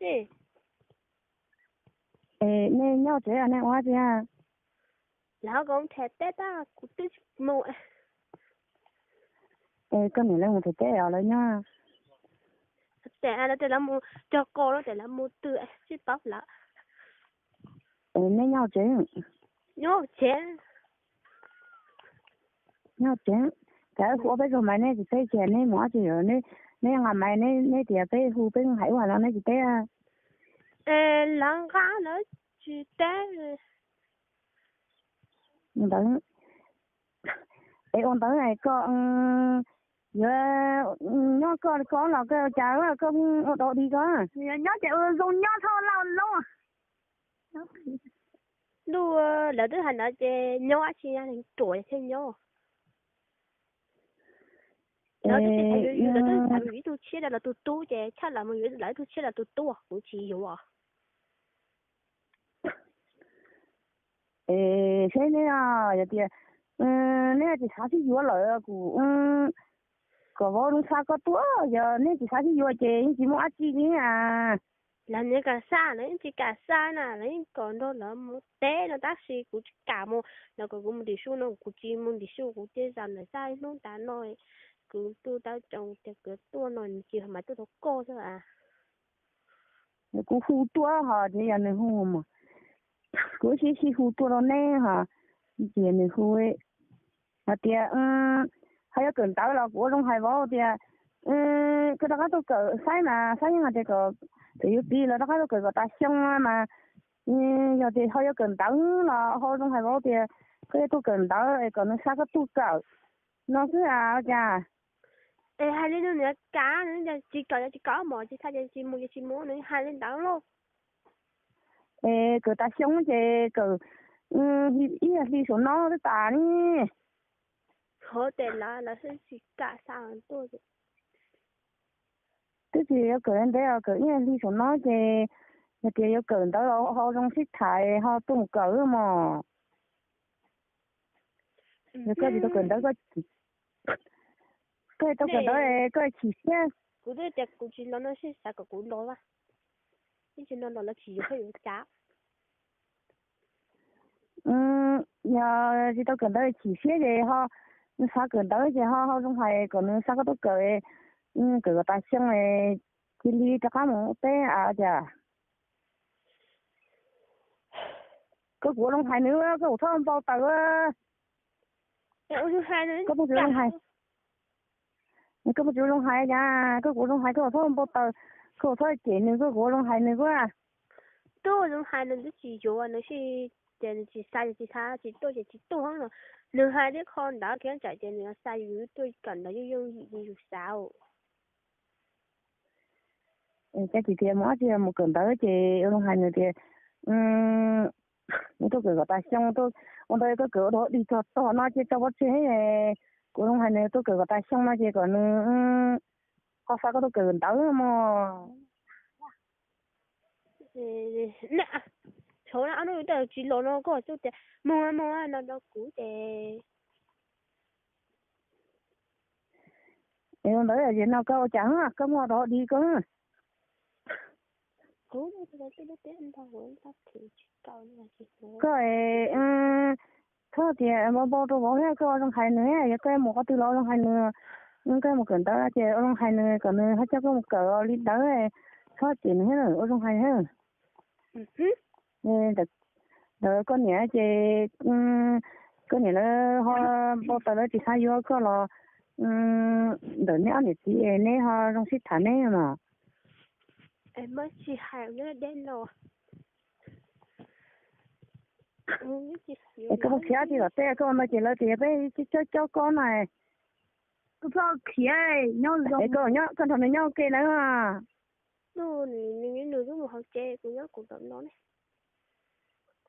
Es nej nyob tsev nej ua dab tsi? Lawv kom mus tham teb tab kuv twb tsis mus. Es koj niam lawv mus tham teb os lawv nyob? Ces lawv tias lawv mus cog qos lawm ces lawv mus twg tsis paub lawm. Es neb nyob tsev? Nyob tsev. Nyob tsev. Cas hu peb zaug mas neb tsis teb, ces neb mus dab tsi? Neb nqa mas neb tias peb hu peb hais ua no neb tsis teb. Es lawv nqa lawv tsis teb. Ntawd, es ua ntawd koj yuav nyob koj li ko los koj ua cas koj ua dog dig koj? Nyob ces ua zoo nyob thoj lauj lub. Ntuj, lawv twb hais ntawd ces nyob tsis yog neeg ruam thiaj nyob. Lawv twb hais yus, lawv twb hais yus ib tug tshiab rau lawv tus tub ces tshaj lawv mus yuav lawv ib tug tshiab rau lawv tus tub, kuv tsis yuav. Es seb neb yog tias neb tsis xav sib yuav lawm kuv kom vauv zoo xa koj tuaj, yog neb tsis xav sib yuav ces yeej tsis muaj dab tsi li a. Lawv nyob kam xa, lawv yeej tsis kam xa na, lawv yeej kom nrog lawv mus teb no tab sis kuv tsis kam mus, lawv kom kuv mus ntim su no kuv tsis mus ntim su, kuv thiaj zam lawv xa ib hnub tas no. Kuv twb tau tsoo tias kuv tuaj no nws tsis mas tuaj tau koj xwb a. Kuv hu tuaj ho ces yog nws hu mas, kuv sib sib hu tuaj rau neb ho, ces nws hu hais tias ho yuav kawm ntawv los kuv ua zoo hais vauv tias koj rov qab tuaj kawm, saib mas saib yeej hais tias kom txawm yuav txiv los rov qab tuaj kawm kom tas xyoo mas, yog tias ho yuav kawm ntawv los ho zoo hais vauv tias koj yuav tuaj kawm ntawv es kom nws xa koj tuaj kawm no xwb a cas. Es hais li no nws kam, nws tsis kam, tsis kam mos tsis tha ces tsis mus ces tsis mus, nws hais li ntawd lauj. Es kawm tas xyoo ces kawm ib hli saum no twb tas ne. Hov tes lawv, lawv tsis kam xa tuaj. Twb tsis yuav kawm ntev os, kawm ib hli saum no ces yog tias yuav kawm ntawv ho zoo sib tham ho tuaj mus kawm mos. Yog koj tsis tau kawm ntawv, koj tsis tau kawm ntawv koj chim siab. Kuv twb tias kuv tsis los no sib xav kom kuv los a, ib tsis no los lawv tsis yuav koj yuav cas. Yog tsis tau kawm ntawv chim siab ces ho, nws xav kawm ntawv ces ho ho zoo hais kom nws xa koj tuaj kawm, kawm kom tas xyoo cia li rov qab mus ua teb a cas. Koj kuv ua zoo hais nws, koj kuv txhob npau taws. Koj puas tsis zoo hais? Koj puas tsis zoo hais cas, koj kuv ua zoo hais koj txhob npau taws, koj txhob cem nws, koj kuv ua zoo hais nws kuj. Twb zoo hais nws twb tsis yuav nws, ces nws tsis xa ces tsis xa, tsis tuaj ces tsis tuaj no. Nws hais thiab qho ntawd kiag tsam ces nws xa yus tuaj kawm ntawv yooj yooj yim li yus xav. Cas tsis tias mus dab tsi, mus kawm ntawv ces ua zoo hais nws tias, mus tuaj kawm kom tas xyoo, ua ntawd koj kawm ua dog dig txog tog no ces tso pov tseg. Kuv ua zoo hais nws tuaj kawm kom tas xyoo no ces kom nws ho xa koj tuaj kawm ntawv mog. Thaum no ob hnub twg tsis los no koj twb tias mus mus no rau kuv ces. Es ua ntawd es no koj ua cas koj muaj dog dig koj? Koj, txhob tias npau npau rau vauv thiab, koj ua zoo hais nws, yog koj mus qhov twg los ua zoo hais nws, koj mus kawm ntawv ces ua zoo hais nws kom nws ho coj koj mus kawm li ntawd, txhob cem nws thiab, ua zoo hais thiab. Ntawd koj niam ces, koj niam lawv ho npau taws lawv tsis xav yuav koj los, ntawm neb ob niam txiv neb ho zoo sib tham neb mas. Es koj mus khiav dab tsi tom teb, koj ua ntawd ces lawv tias peb cob cob koj no. Koj nrog nws nyob ua ke na.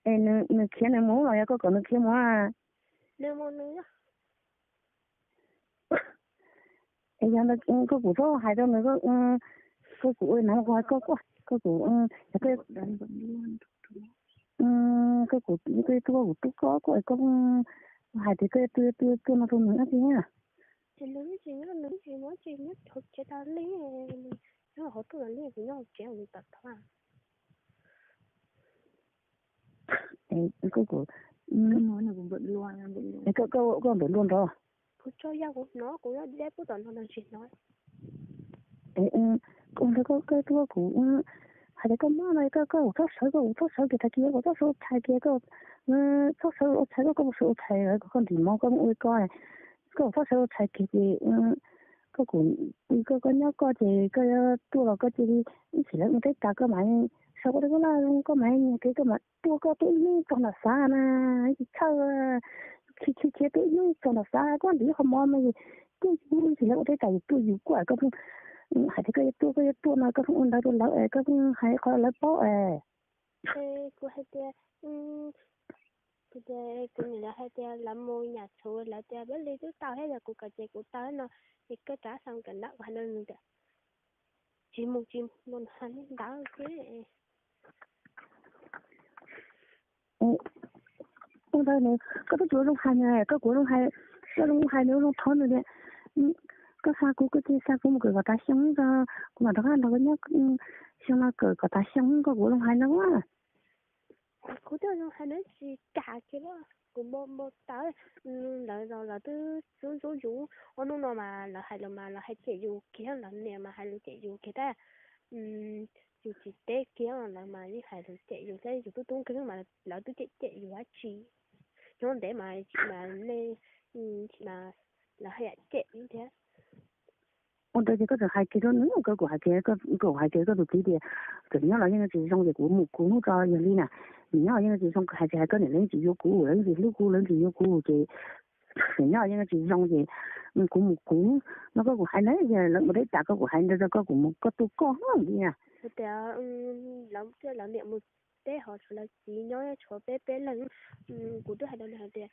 Es nws khiav nws mus los yog koj kom nws khiav mus? Es yog ntawd koj kuj txhob hais rau nws, koj kuj ua hnov kuv hais koj, koj kuj, koj kuj, koj kuj tub koj, koj hais tias koj tuaj tuaj tuaj no rau nws dab tsi na. Nyob hauv tuaj los li kuv nyob hauv tsev ua li tom thov. Koj, koj npawm luaj nrov. Kuv tso yog kuv hnov, kuv nyob deb pub tom no los tsis hnov. Ua ntawd koj tuaj kuv hais tias koj mob no koj, koj txhob sawv, koj txhob sawv kiag tag kis, koj txhob sawv ua tshais kiag, koj txhob sawv ua tshais, koj, koj mus sawv ua tshais kom koj ntim mov koj mus ua koj, koj txhob sawv ua tshais kiag ces koj kuv, koj, koj nyob koj ces koj yuav tuaj los koj cia li ib sim lawv mus teb tas koj mam sau koj tej koj laj zoo koj mam nyiag kev koj mam tuaj, koj tuaj ib hnub txog nram xav na, tsis txhawj, khiav khiav tuaj ib hnub txog nram xav koj ntim qhov mov no es kuj ib sim lawv ua teb tas yus tuaj yus kuj koj pheej hais tias koj yuav tuaj koj yuav tuaj no koj pheej ua ntawd rau lawv es koj pheej hais qhov lawv paub es. Kuv hais tias, kuv niam lawv hais tias lawv mus nyam txhuv lawv tias peb li twb tau thiab yog kuv kawm ces kuv tau no, es koj rov xa kawm ntawv, kuv hais no tias tsis mus tsis mus no ntawd xwb. Ua ntawd nws koj twb tsis ua zoo hais nws, koj kuv zoo hais, koj zoo hais nws ua zoo thov nws tias koj xa kuv, koj cia li xa kuv mus kawm kom tas xyoo, kuv mam rov qab nrog koj nyob, xyoo no kawm kom tas xyoo koj kuv zoo hais no. Kuv twb zoo hais nws tsis kam kiag li, kuv npau npau taws, lawv los lawv twb ntxub ntxub yus, ob hnub no mas lawv hais los mas lawv hais cem yus kiag, lawv niam mas hais lus cem yus kiag thiab. Yus tsis teb kiag lawv mas yeej hais lus cem yus thiab, yus tub tub nkeeg mas lawv twb cem cem yus dab tsi. Nyob ntev mas tsis mas nej, tsis mas lawv haj yam cem thiab. Ua ntawd ces koj txawm hais kiag rau nws, koj kuv hais kiag, koj kuv hais kiag koj tus txiv tias txawm nyob los yeej tsis zoo ces kuv mus kuv hnub tso yog li na, nws nyob los yeej tsis zoo, hais tias hais koj niam lawv yeej tsis yuav kuv, lawv yeej tsis hlub kuv, lawv yeej tsis yuav kuv ces txawm nyob los yeej tsis zoo ces kuv mus kuv hnub no koj kuv hais na, yog lawv mus teb tas koj kuv hais ntawd rau koj kuv mus koj tuaj koj hnub li na. Tias lawv niam mus teb ho tshuav lawv txiv nyob tshuav peb peb leeg. Kuv twb hais rau nws hais tias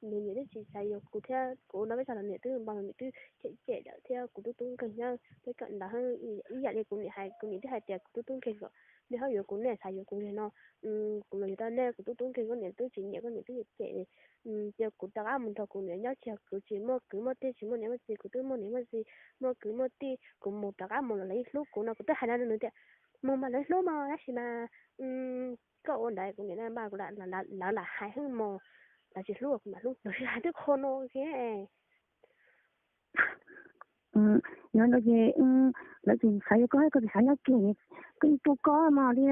nws niam twb tsis xav yuav kuv thiab, kuv no peb txog los niam twb npau niam twb cem cem lawm thiab, kuv tub tub nkeeg nyob peb kawm ntawv ib yam li kuv niam hais, kuv niam twb hais tias kuv tub tub nkeeg kom nej ho yuav kuv, nej xav yuav kuv li no, kuv los yuav tau nej, kuv tub tub nkeeg koj niam twb tsis nyiam, koj niam twb cem cem. Ces kuv rov qab mus nrog kuv niam nyob, tsis yog kuv tsis muaj kwv muaj tij, tsis muaj niam muaj txiv, kuv twb muaj niam muaj txiv muaj kwv muaj tij, kuv mus rov qab mus los lawv yeej hlub kuv no, kuv twb hais no rau nws tias mus mas lawv hlub mog, tab sis mas koj ua ntawd kuv niam na mas kuv, lawv lam hais heev mog, lawv tsis hlub kuv mam hlub, lawv tsis hais twb qhov no thiab. Yog no ces lawv tsis xav yuav koj, koj tsis xav nyob kiag, koj yeej tuaj koj mog li.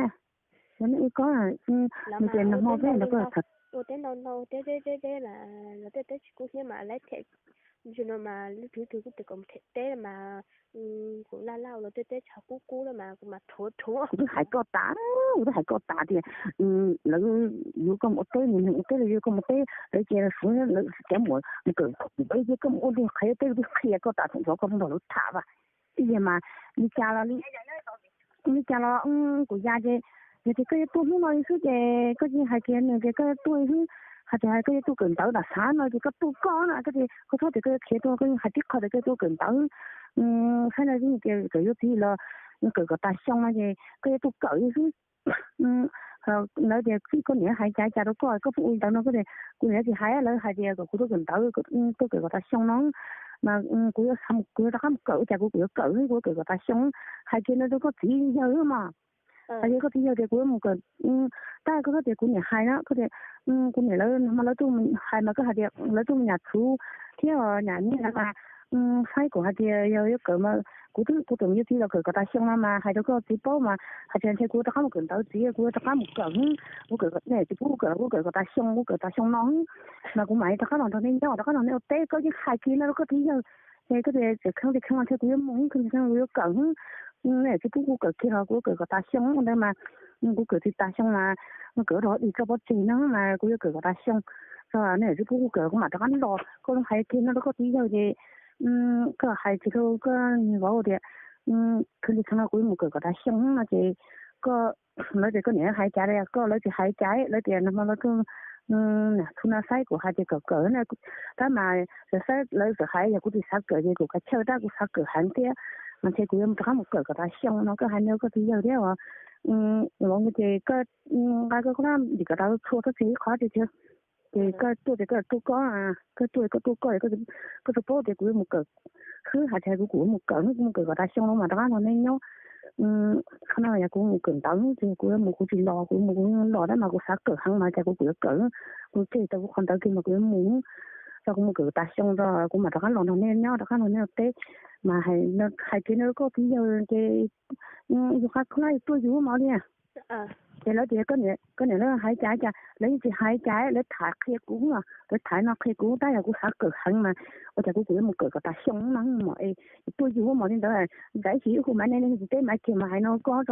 Yog nej ua koj, nws tias nag hmo peb los koj tham. Ua teb ntau ntau teb teb teb teb mas los tej teb tsis kub hnyiab mas lawv them, ntsis no mas lub twg twg kuj tias kom them teb mas kuv laj laj ua los tej teb tsis kub kub lawm mas kuv mas rhuav rhuav. Kuv twb hais koj tas, kuv twb hais koj tas tias lawv yuav koj mus ua teb, nws ua teb los yuav koj mus teb, lawv cia suav lawv cov muam mus kawm, lawv cia koj mus ua ntej qhia teb, kuv twb qhia koj tas thaum ntxov koj mus nrog lawv tham vas. Ib yam mas li cas los li, li cas los kuv ya ces, yog tias koj yuav tuaj hnub no li xwb ces koj cia hais kiag nws tias koj yuav tuaj li xwb, hais tias koj yuav tuaj kawm ntawv nram xav no ces koj tuaj koj na, koj tias koj txhob tias koj yuav khiav tuaj, koj yeej hais tib qho tias koj yuav tuaj kawm ntawv. Saib no tias kawm yuav txiv los kawm kom tas xyoo no ces koj yuav tuaj kawm li xwb. Lawv tias koj niam hais cas cas rau koj, koj pheej ua li ntawd no, koj tias kuv niam tsis hais, lawv hais tias kom kuv tuaj kawm ntawv, tuaj kawm kom tas xyoo no mas kuv yuav, kuv yuav rov qab mus kawm, cas kuv, kuv yuav kawm, kuv yuav kawm kom tas xyoo. Hais kiag no rau koj txiv yawg mas, hais kiag koj txiv yawg tias kuv yuav mus kawm, tab koj tias kuv niam hais na, koj tias kuv niam lawv mas lawv tuaj hais mas koj hais tias lawv tuaj mus nyam txhuv thiab nyam nyiaj mas saib kuv hais tias yog yuav kawm mas kuv twb, kuv tseem yuav txiv los kawm kom tas xyoo no mas hais rau koj txiv paub mas hais tias ntshe kuv rov qab mus kawm ntawv txiv, kuv rov qab mus kawm, kuv kawm, nej tsis pub kuv kawm, kuv kawm kom tas xyoo, kuv kawm tas xyoo no mas kuv mam rov qab los nrog nej nyob, rov qab nrog nej ua teb, koj yeej hais kiag no rau koj txiv yawg. Es koj tias tseem kheev li kheev los ntshe kuv yuav mus, kheev li kheev kuv yuav kawm, nej tsis pub kuv kawm kiag los kuv kawm kom tas xyoo ntawd mas kuv kawm tsis tas xyoo mas kawm rau dig rau pob tseg no mas kuv yuav kawm kom tas xyoo. Nej tsis pub kuv kawm kuv mam rov qab los, koj hais kiag no rau koj txiv yawg ces koj hais kiag rau koj niag vauv tias kheev li kheev no kuv yuav mus kawm kom tas xyoo no ces koj, lawv tias koj niam hais cas li koj, lawv tsis hais cas, lawv tias nag hmo lawv tuaj txhua no saib kuv hais tias kawm kawm na, tab mas lawv txawm hais yog kuv tsis xav kawm ces kuv kav chawj tab kuv xav kawm heev thiab mas ntshe kuv yuav rov qab mus kawm kom tas xyoo no, koj hais no koj txiv yawg thiab os. Vauv ces koj nqa koj koj ntim kom tau txhua txhob txwm ib qhov tiag tiag. Ces koj tuaj ces koj tuaj koj, koj tuaj koj tuaj koj, koj tsis paub tias kuv yuav mus kawm xwb, hais tias kuv kuv yuav mus kawm, kuv mus kawm kom tas xyoo no mas rov qab nrog nej nyob. Qhov no yog kuv mus kawm ntawv ces kuv yuav mus, kuv tsis los, kuv mus kuv los tab mas kuv xav kawm heev mas cas kuv kuv yuav kawm, kuv tseg tau kuv qhov ntawv kiag mas kuv yuav mus, tso kuv mus kawm tas xyoo tso kuv mam rov qab los nrog nej nyob, rov qab nrog nej teb. Mas hais kiag no rau koj txiv yawg ces yus qab koj lab tuaj yus mas li. Ces lawv tias koj niam lawv hais cas cas lawv yeej tsis hais cas, lawv tham qhia kuv, lawv tham no qhia kuv tab yog kuv xav kawm heev mas ua cas kuv kuv yuav mus kawm kom tas xyoo no mas es tuaj yus mas li ntawd. Ntawd ib chim wb hu mas nej tsis teb mas kiag mas hais no koj,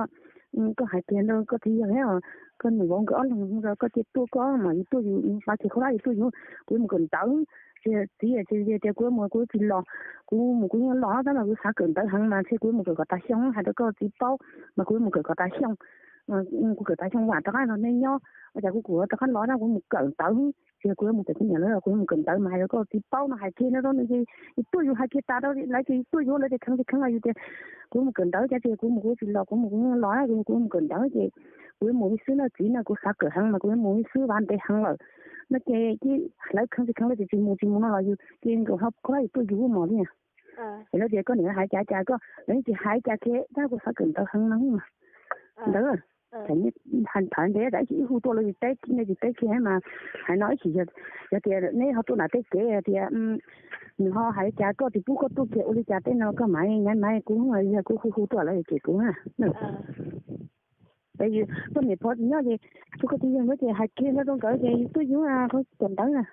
koj hais tias koj txiv yawg thiab koj niam vauv nkawd ob leeg rau koj cia tuaj koj mas yus tuaj yus, qab kiag koj lab yus tuaj yus, kuv yuav mus kawm ntawv. Ces txiv tias kuv yuav mus kuv tsis los, kuv mus kuv yeej los tab mas kuv xav kawm ntawv heev mas thiaj kuv yuav mus kawm kom tas xyoo, hais rau koj txiv paub mas kuv yuav mus kawm kom tas xyoo. Kuv kawm tas xyoo vam rov qab nrog nej nyob, ua cas kuv kuv rov qab los tab kuv mus kawm ntawv. Ces kuv yuav mus kawm, kuv niam lawv kuv yuav mus kawm ntawv mas hais rau koj txiv paub no, hais kiag no rau nws ces yus tuaj yus hais kiag tas rau lawv ces yus tuaj yus lawv ces kheev tsis kheev los yus tias kuv mus kawm ntawv cas ces kuv mus kuv tsis los, kuv mus kuv yeej los, kuv mus kawm ntawv ces kuv yuav mus li xwb no txiv no, kuv xav kawm heev mas kuv yuav mus li xwb, vam ntev heev lawm no ces lawv kheev tsis kheev lawv ces tsis mus tsis mus no los yus ces nkawd ho koj lab yus tuaj yus mos li. Es lawv tias koj niam hais cas cas koj, lawv yeej tsis hais cas kiag tab kuv xav kawm ntawv heev no mas ntawd. Tham ntev tas ib chim wb hu tuaj lawv tsis teb, nej tsis teb kiag mas hais no ib chim yog tias neb ho tuaj nram tej kev tias nws ho hais cas koj tsis pub koj tuaj kiag ua li cas tej no koj mam nyav mas kuv yog kuv hu hu tuaj lawv ces kuv Koj niam pog tsis nyob ces, koj txiv yawg nkawd ces hais kiag no rau nkawd ces yus tuaj yus kawm ntawv na.